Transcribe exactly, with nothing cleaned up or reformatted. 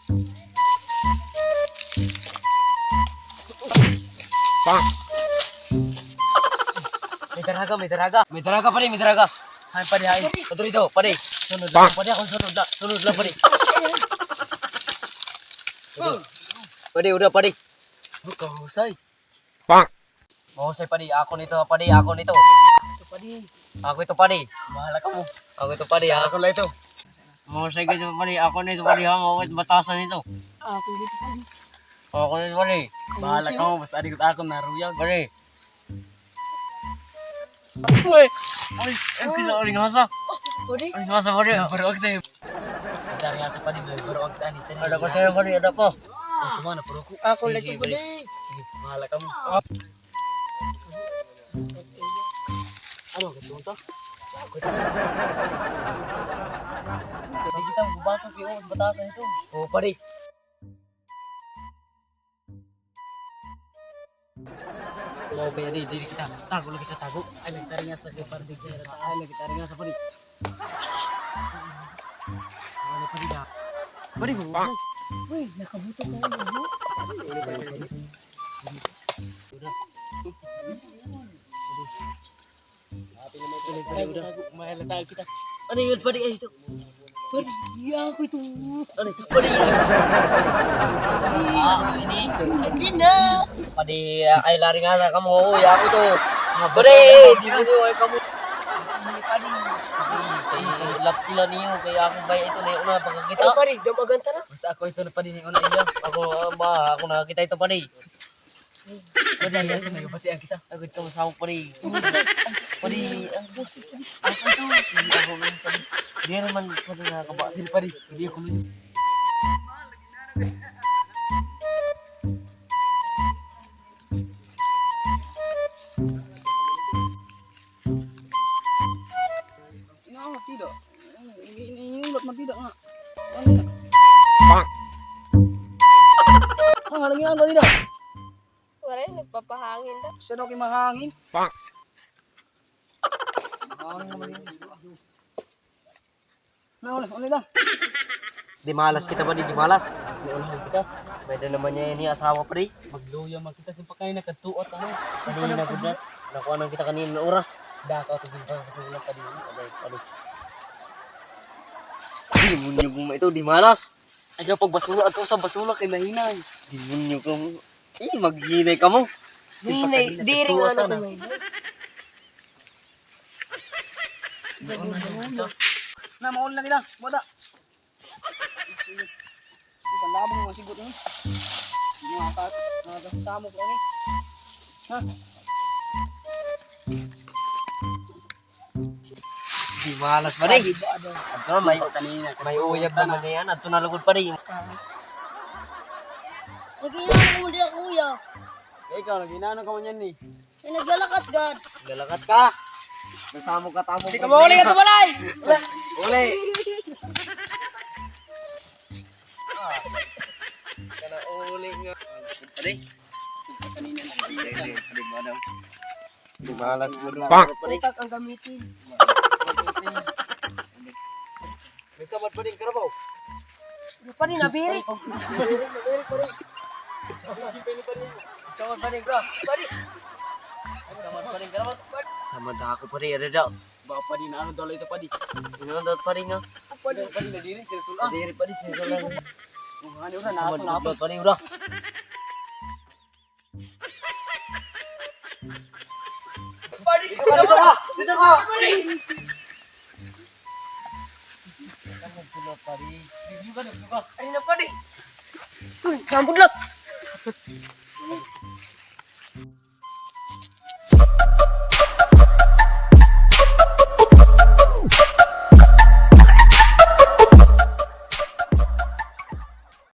May daraga, may daraga. May daraga, padi, may daraga. Hay, padi, hay. Ato dito, padi. Sunod lang, padi, ako sunod lang. Sunod lang, padi. Padi, uda, padi. Huwag ka husay. Mahusay, padi. Ako nito, padi. Ako nito. Ito, padi. Ako ito, padi. Bahala ka mo. Ako ito, padi, ha? Ako lang ito. Mahusay ka dyan, padi. Ako nito, padi, ha? Mawit batasan nito. Ako dito, padi. Ako nito, padi. Bahala ka mo. Basta adik ako, naruyag. Padi. Uy! Uy! Ay, kita uling hasa. Padi. Uling hasa, padi. Ako rin, okay. Dari nga sa padi, may baro ang tani, tani. Ada ko tayo, padi, ada pa. Ako man, puro ko. Ako lang ito, padi. Sige, bahala ka mo. Ano, gusto mo to? Hindi kita mabasa, pero batasan ito. Oo, padi. Mao ba, di, di kita. Tago lagi kita, tago. Ay, nagtaringa sa kay Pardi. Ay, nagtaringa sa Pardi. Ay, nagtaringa sa Pardi. Ano, Pardi, da? Pardi, mo. Uy, nakabuto ka, ano, no? Tago, tago, tago. Mahalata kita. Ano yun, padi? Ay, ito. Padi, ako ito. Ano, padi? Ah, ini. Hindi na. Padi, ah, ay, lari nga na kamo. Uy, ako ito. Padi, di mo niyo, ay, kamo. Padi, padi. Kay lapila niyo, kay ako ba ito na yun na pagkakita? Ay, padi, damagan ta na. Basta ako ito na, padi, niyo na iya. Ako, ah, ba, ako nakakita ito, padi. Padi, asa may kabatian kita? Agad ka masawag, padi. Padi, ang gusto, padi. Ako ito. Hindi ako man, padi. Di naman, padi, nakakaba. Dili, padi. Hindi ako man. Ina, magtida. Ini, ini, ini, ba't magtida nga? Ano yan? Pak! Ah, ano ginagawa nila? Waray, nagpapahangin daw. Siya daw kay mahangin. Pak! Mahangin naman yun. Na, uli, uli na. Dimalas kita, padi, dimalas. Dimalas kita. Pwede naman niya ini asawa, padi. Magluya man kita sa pagkain, nakatuot, ano? Kanina, gud na. Nakuha nang kita kanina oras. Dako ako din pa kasi wala pa din. Aday, aday. Demonyo guma ito, dimalas. Ay, daw pagbasura, ato sa basura kay mahinay. Demonyo ka mo. Eh, maghinay ka mo. Hinay, diri nga ano ko may. Na, maul na kita. Wala. Di panlabong mga sigot ni. Mga ka-, mga kasamok na ni. Ha? Dimalas, padi. Adto na, may, may uyab naman niyan. Adto na lugod, padi. Nag-iinano ka man diyan, kuya? Ikaw, nag-iinano ka man niyan, eh? Ay, naglalakat gad. Naglalakat ka? Nagsamok ka, tamok. Di ka mauli ka sa balay! Uli! Ah. Kana uli nga. Padi. Sige, kanina na. Sige, sige, sige, madam. Dimalas mo doon. Pak! Utak ang gamitin. May samad pa din karabaw. Ano pa din, nabirik? Nabirik, nabirik pa din. Samad pa din, bro. Pa din. Samad pa din karabaw. Samad ako, padi, ada daw. Ba, padi, na ano daw ito, padi? Ano daw, padi, nga? Padi, padi, nadiri, sila sula. Nadiri, padi, sila sula. Kung ano, ura, samad, nato, nato. Padi, ura. Padi, dito ka, dito ka. Dito ka. Padi. Kamu pula, padi. Dito ka, dito ka. Ay, na, padi. Uy, sambot lang.